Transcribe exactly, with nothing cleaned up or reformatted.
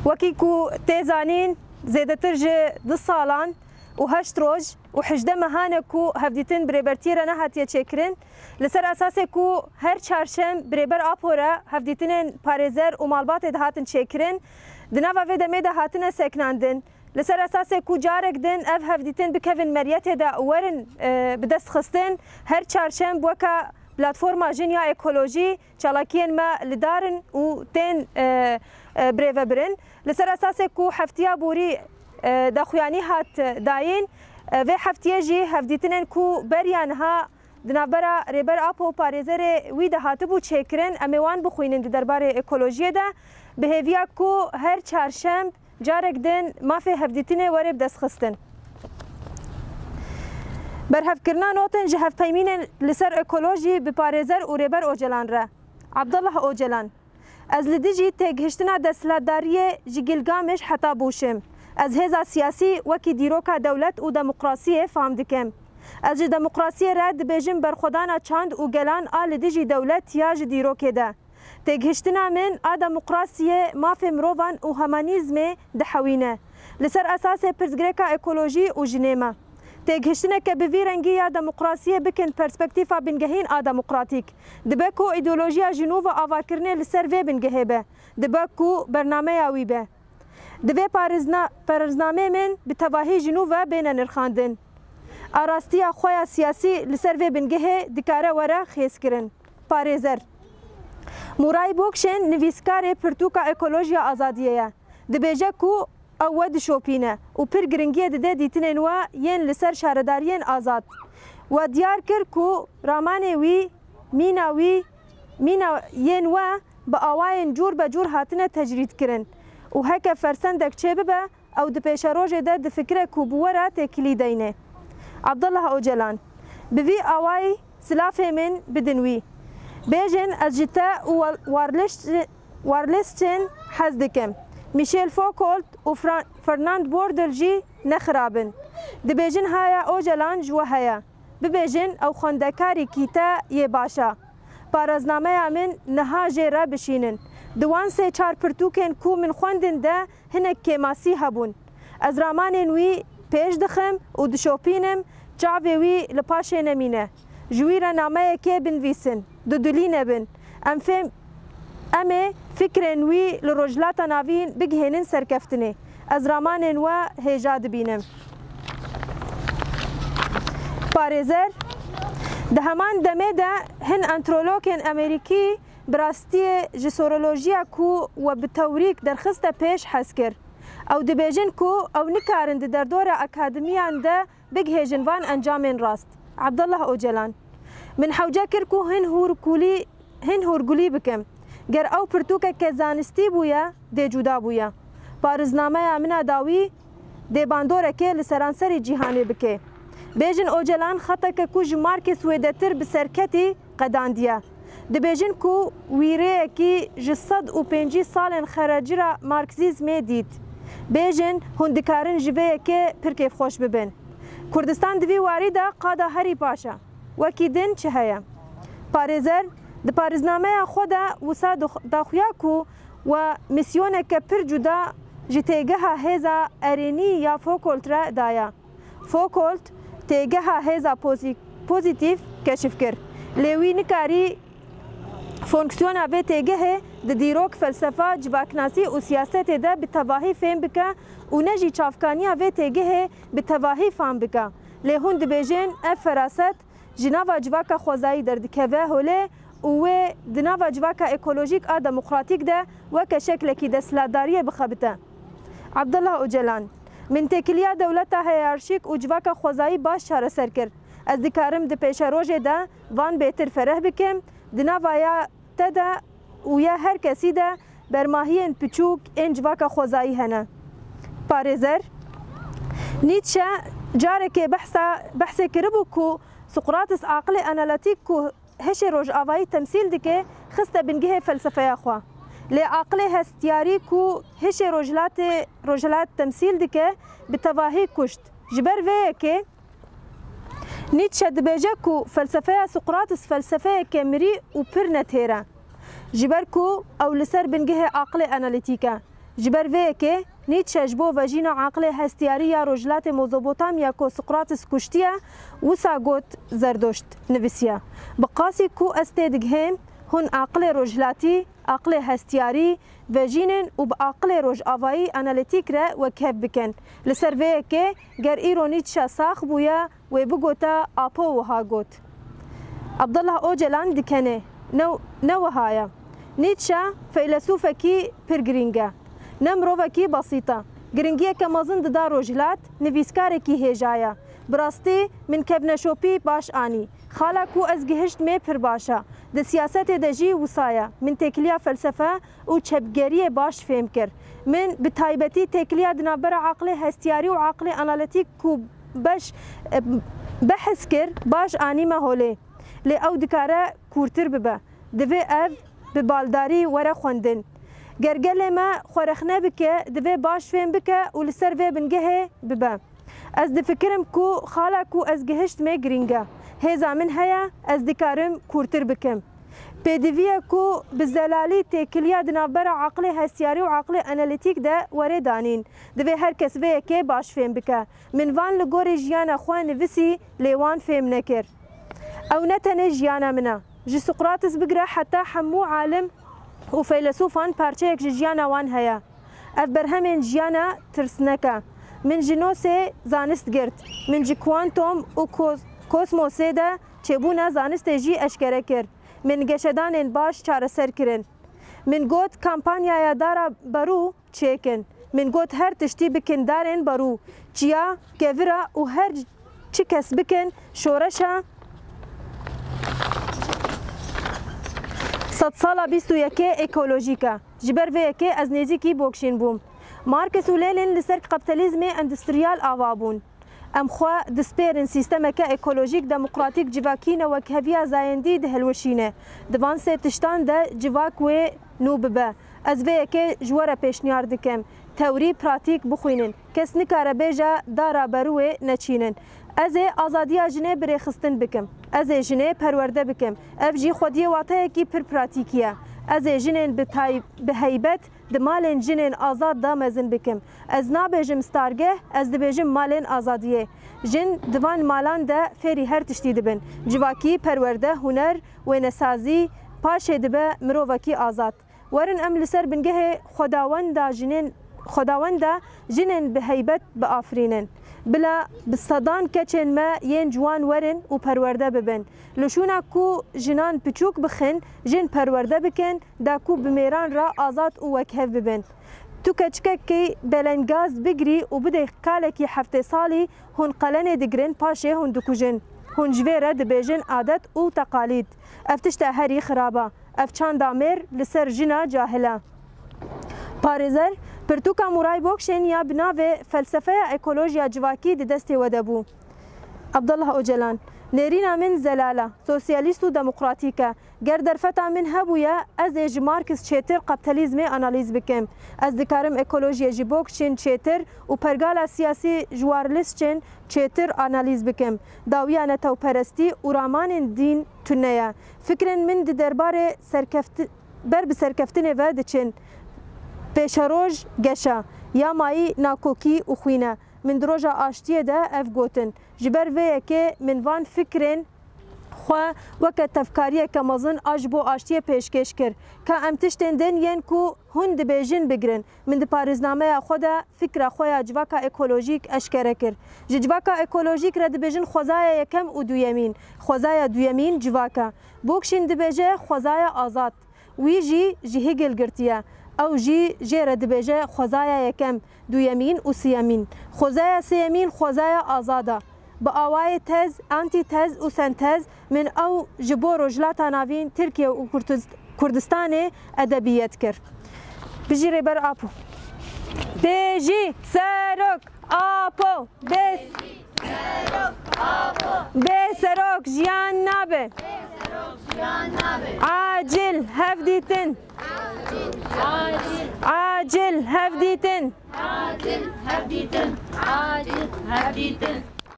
Wekî ku tê zanîn, zêdetir ji du salan û heşt roj û hejdeh mehan e ku hevdîtin bi rêbertiyê re nehatiye çêkirin. Li ser esasê ku her çarşem bi rêber Apo re hevdîtinên parêzer û malbatê dihatin çêkirin, di nava vê demê de hatine seknandin. Li ser esasê ku carek din ev hevdîtin bikevin meriyetê de û werin, e, bi dest xistin, her çarşem weke platforma Jin ya Ekolojî çalakiyên me li dar in û tên, e, e, birêvebirin. Li ser esasê ku heftiya borî, e, daxuyanî hat dayîn, e, vê heftiyê jî hevdîtinên ku beriya niha di navbera Rêber Apo û parêzerê wî de hatibû çêkirin, em ê wan bixwînin di derbarê ekolojiyê de, bi hêviya ku her çarşemb carek din mafê hevdîtinê were bi dest xistin. Berhevkirina notin ji hevpeymînên li ser ekolojî bi parêzer û Rêber Ocalan re. Abdullah Ocalan: Ez li dijî têgihiştina desthilatdariyê ji Gilgameş heta Bûşim. Ez hêza siyasî wekî dîroka dewlet û demokrasiyê fam dikim. Ez ji demokrasiyê re dibêjim berxwedana çand û gelan a li dijî dewlet ya ji dîrokê de. Têgihiştina min a demokrasiyê, mafê mirovan û humanîzmê dihewîne. Li ser esasê pirsgirêka ekolojî û jinê me. Têgihiştineke bi vî rengî ya demokrasiyê bikin perspektîfa bingehîn a demokratîk. Dibe ku îdeolojiya ji nû ve avakirinê li ser vê bingehê be. Dibe ku bernameya wî be. Divê parêzna-, parêznameyê min bi tevahî ji nû ve bêne nirxandin. Arastiya xwe ya siyasî li ser vê bingehê dikare were xêzkirin. Parêzer. Muray Bokşên nivîskarê pirtûka Ekolojiya Azadiyê ye. Dibêje ku ew we dişopîne û pir giringiyê dide dîtinên we yên li ser şaredariyên azad. We diyar kir ku ramanê wî, mîna wî, mîna yên we bi awayên cûr be cûr hatine tecrîdkirin û heke fersendek çêbibe, ew di pêşerojê de difikire ku bi we re têkilî deyne. Abdullah Ocalan: Bi vî awayî silafê min bidin wî. Bêjin ez ji te û Wa-, Warlist-, Warlistçên hez dikim. Michel Foucault û Fra-, Fernand Braudel jî ne xirab in. Dibêjin haya Ocalan ji we heye. Bibêjin ew xwendekarî kîte yê baş e. Parêznameya min niha jê re bişînin. Di wan sê çar pirtûkên ku min xwendin de hinek kêmasî hebûn. Ez ramanên wî pêş dixim û dişopînim, çavê wî li paşê nemîne. Ji wî re nameyekê binivîsin, dudilî nebin. Em fêm, em ê fikrên wî li Rojhilata Navîn bigihênin serkeftinê. Ez ramanên we hêja dibînim. Parêzer. Di heman demê de hin antropologên Amerîkî bi rastiyê ji sorolojiya ku we bi tewrîk derxiste pêş hez kir. Ew dibêjin ku ew nikarin di derdora akademiyan de bigihêjin van encamên rast. Abdullah Ocalan: Min hewce kir ku hin hûrgulî, hin hûrgulî bikim. Ger ew pirtûkeke zanistî bûye, dê cuda bûye. Parêznameya min a dawî dê bandorekê li seranserê cîhanê bike. Bêjin Ocalan xeteke ku ji Markê Swêdetir bi serketî qedandiye. Dibêjin ku wî rêyekî ji sed û pêncî salên xerecira Marksîzmê dît. Bêjin hûn dikarin ji vê yekê pir kêfxweş bibin. Kurdistan di vî warî de qada herî baş e. Wekî din çi heye? Parêzer di parêznameya xwe de wisa dix-, daxuya ku we mîsyoneke pir cuda ji têgeha hêza erênî ya Foucault re daye. Foucault têgeha hêza pozî-, pozîtîf keşif kir. Lê wî nikarî fonksiyona vê têgehê di dîrok, felsefa, civaknasî û siyasetê de bi tevahî fêm bike û ne jî çavkaniya vê têgehê bi tevahî fam bike. Lê hûn dibêjin ev feraset ji nava civaka xwezayî derdikeve holê û wê di nava civaka ekolojîk a demokratîk de weke şeklekî desthilatdariyê bixebite. Abdullah Ocalan: Min têkiliya dewleta hiyerarşîk û civaka xwezayî baş çareser kir. Ez dikarim di pêşerojê de van bêtir fereh bikim. Di nava ya te de û ya her kesî de bermahiyên piçûk ên civaka xwezayî hene. Parêzer. Nietzsche carekê behsa, behsê kiribû ku Sokrates aqilê analîtîk ku hişê rojavayî temsîl dike, xiste bingehê felsefeya xwe. Lê aqilê hestiyarî ku hişê rojhilatê, rojhilat temsîl dike, bi tevahî kuşt. Ji ber vê yekê Nietzsche dibêje ku felsefeya Sokrates felsefeyeke mirî û pir netêr e. Ji ber ku ew li ser bingehê aqilê analîtîk e. Ji ber vê yekê Nietzsche ji bo vejîna aqilê hestiyarî ya rojhilatê Mezopotamya ku Sokrates kuştiye, wisa got Zerdoşt nivîsiye. Bi qasî ku ez têdigihêm, hûn aqilê rojhilatî, aqilê hestiyarî vejînin û bi aqilê rojavayî analîtîk re wekhev bikin. Li ser vê yekê ger îro Nietzsche sax bûye, wê bigota Apo wiha got. Abdullah Ocalan dikenê, ne, ne wiha ye. Nietzsche feylesûfekî pir girîng e. Ne mirovekî besît e. Giringiyeke mezin dida rojhilat, nivîskarekî hêja ye. Bi rastî min kevneşopî baş anî. Xala ku ez gihişt mê pir baş e. Di siyasetê de jî wisa ye. Min têkiliya felsefe û çepgeriyê baş fêm kir. Min bi taybetî têkiliya di navbera aqilê hestiyarî û aqilê analîtîk ku beş, e, behs kir, baş anîme holê. Lê ew dikare kûrtir bibe. Divê ev bi baldarî were xwendin. Ger gelê me xwe rexne bike, divê baş fêm bike û li ser vê bingehê bibe. Ez difikirim ku xala ku ez gihişt mê girîng e. Hêza min heye, ez dikarim kûrtir bikim. Pêdivî ye ku bi zelalî têkiliya di navbera aqilê hestiyarî û aqilê analîtîk de were danîn. Divê her kes vê yekê baş fêm bike. Min van li gorî jiyana xwe nivîsî, lê wan fêm nekir. Ew ne tenê jiyana min e. Ji Sokrates bigire heta hemû alim û feylesûfan parçeyek ji jiyana wan heye. Ev berhemên jiyana tirsnek e. Min ji nosê zanist girt. Min ji kuantom û kos-, kosmosê de çêbûna zanistê jî eşkere kir. Min geşedanên baş çareser kirin. Min got, kampanyaya dara berû çêkin. Min got, her tiştî bikin darên berû, çiya, kevira û her çi kes bikin, şoreşa sedsala bîst û yekê ekolojîk e. Ji ber vê yekê ez nêzîkî Bokşîn bûm. Markes û Lenin li ser kapitalizmê endustriyal ava bûn. Em xwe dispêrin sîstemeke ekolojîk, demokratîk, civakî, newekheviya zayendî dihilweşîne. Di van sê tiştan de civak wê nû bibe. Ez vê yekê ji we re pêşniyar dikim. Tewrî, pratîk bixwînin. Kes nikare bêje dara berû wê neçînin. Ez ê azadiya jinê bi rêxistin bikim. Ez ê jinê perwerde bikim. Ev jî xwediyê wateyekî pir pratîkî ye. Ez ê jinên bi tay-, bi heybet di malên jinên azad de mezin bikim. Ez nabêjim stargeh, ez dibêjim malên azadiyê. Jin di van malan de fêrî her tiştî dibin. Civakî, perwerde, huner, wênesazî, paşê dibe mirovekî azad. Werin em li ser bingehê xwedawenda jinên, xwedawenda jinên bi heybet biafirînin. Bila bi sedan keçên me yên ciwan werin û perwerde bibin. Li şûna ku jinan piçûk bixin, jin perwerde bikin, da ku bi mêran re azad û wekhev bibin. Tu keçikekî belengaz bigirî û bidê kalekî heftê salî, hûn qelenê digirin, paşê hûn dikujin. Hûn ji vê re dibêjin adet û teqalîd. Ev tişta herî xirab e. Ev çanda mêr li ser jina cahil e. Parêzer, pirtûka Mûray Bokşên ya bi navê Felsefeya Ekolojiya Civakî di destê we de bû. Abdullah Ocalan, nêrîna min zelal e, sosyalîst û demokratîk e. Ger derfeta min hebûye, ez ê ji Markis çêtir kapitalizmê analîz bikim. Ez dikarim ekolojiyê ji Bokşên çêtir û pergala siyasî ji Warlisçên çêtir analîz bikim. Dawiya netewperestî û ramanên dîn tune ye. Fikrên min di derbarê serkefti-, ber bi serkeftinê ve diçin. Pêşeroj geş e, ya mayî nakokî û xwîn e. Min di roja aştiyê de ev gotin. Ji ber vê yekê min van fikrên xwe weke tevkariyeke mezin a ji bo aştiyê pêşkêş kir. Ka em tiştên din yên ku hûn dibêjin bigirin. Min di parêznameya xwe de fikra xwe ya civaka ekolojîk eşkere kir. Ji civaka ekolojîk re dibêjin xwezaya yekem û duyemîn. Xwezaya duyemîn civak e. Bokşîn dibêje xwezaya azad. Wî jî ji Hegel girtiye. Ew jî jê re dibêje xwezaya yekem, duyemîn û siyemîn. Xwezaya sêyemîn xwezaya azad e. Bi awayê tez, antîtez û sentez min ew ji bo Rojhilata Navîn, Tirkiye û Kurdiz-, Kurdistanê edebiyet kir. Bijî Rêber Apo. Bêjî Serok Apo. Bê, bê serok jiyan nabe. Acil hevdîtin. Acil hevdîtin. Acil hevdîtin. Acil hevdîtin.